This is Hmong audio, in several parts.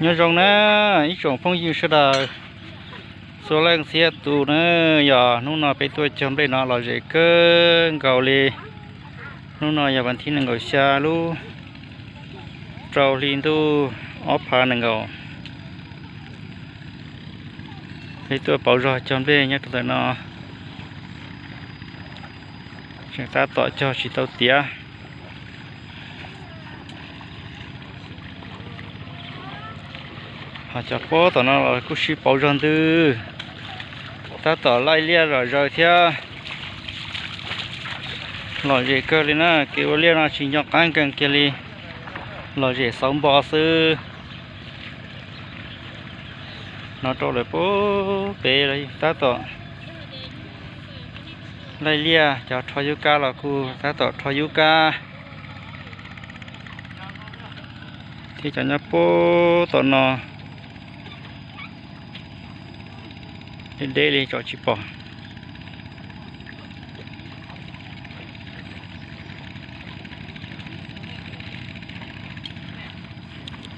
Nyob zoo na ib tsoom phooj ywg sawv daws, txhua leej txhia tus na, yog hnub no peb tuaj cog nplej no lom zem kawg nkaus li. Hnub no yog vas thib nees nkaum xya lub rau hli ntuj ob phav nees nkaum. Peb tuaj pauv zog cog nplej nyob rau ntawm no, tseem tab tom cog tsis tau tiav. Ho cov pob tom no los kuj sib pauv zog ntws, tab tom laij liaj zom zaws thiab. Lom zem kawg li na, kev ua liaj no tsis nco qab nkees kiag li, lom zem xauv npo xwb. No rau lawm pub pem los tab tom laij liaj, cov rho yub kab los kuj tab tom rho yub kab, thiab cov nyob pub tom no deb deb li tsom tsis pom.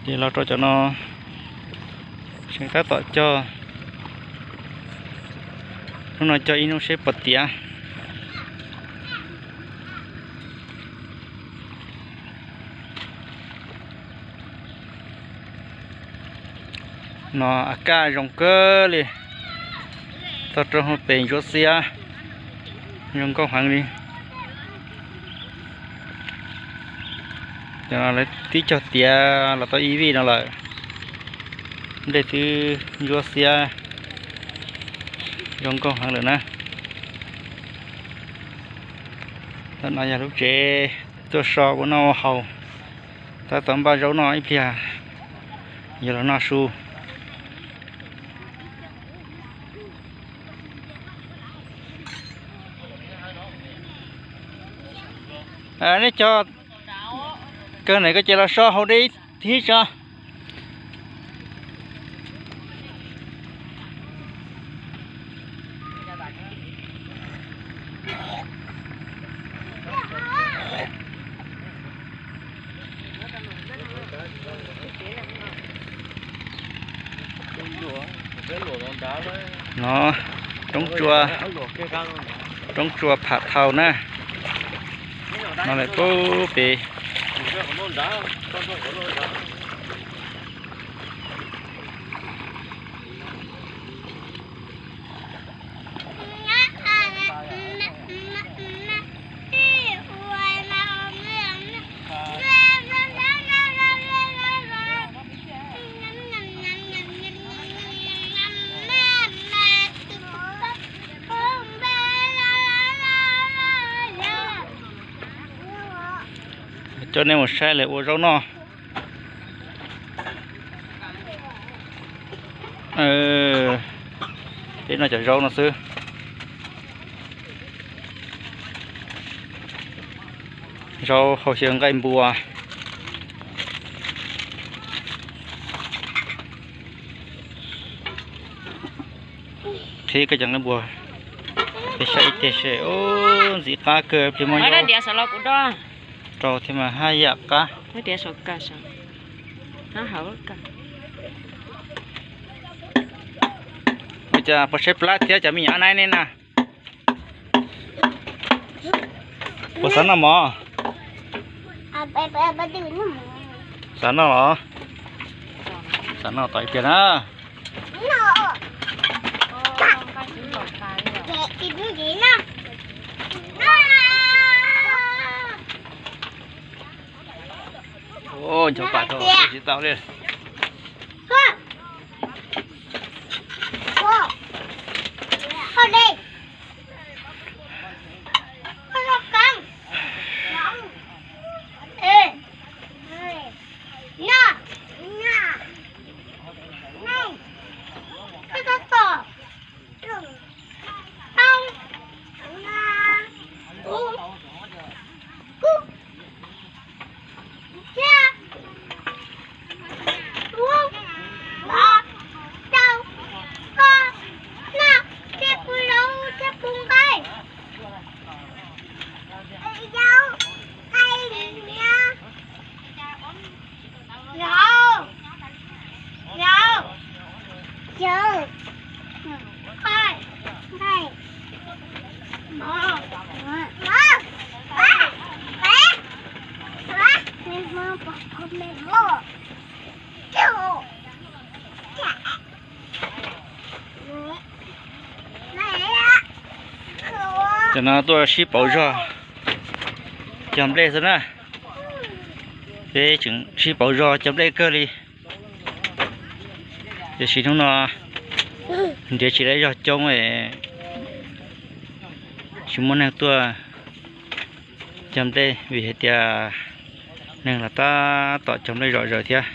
Ces los rau cov no, tseem tab tom cog, hnub no cog ib hnub seb puas tiav. No a kaj zoo kawg li, toj roob hauv pes ntsuab xiab, zoo nkauj heev li. Cov no lawv twb cog tiav los tau ib vij no lawm, nplej twb ntsuab xiab, zoo nkauj heev lawm na. Tam no yog lub tsev tuaj so ua noj ua haus, tab tom npaj zaub noj ib pliag yuav los noj su. Nej cog kawg ntawm ko ces los so hauv deb thib tso. No, roob tsua, roob tsua Pham Thau na, no lawm pub pem. Coj nej mus saib lawv ua zaub noj. Peb noj cov zaub no xwb. Zaub hau xyaw nqaij npua. Qhib koj cov nqaij npua peb saib ib teg seb. Ub, ntxim qab kawg, plig muab zaub rau thiab mas haj yam qab. Ua cas puas saib plab thiab cov me nyuam naib ne na? Puas xav noj mov? Xav noj los? Xav noj tos ib pliag na. Nchov pam tau tsis tau li. Cov no tuaj sib pauv zog cog nplej xwb na. Peb tseem sib pauv zog cog nplej kawg li. Tiam sis hnub no nrhiav tsis tau zog coob, tsis muaj neeg tuaj cog nplej vim hais tias neeg los tab tom cog nplej zom zaws thiab.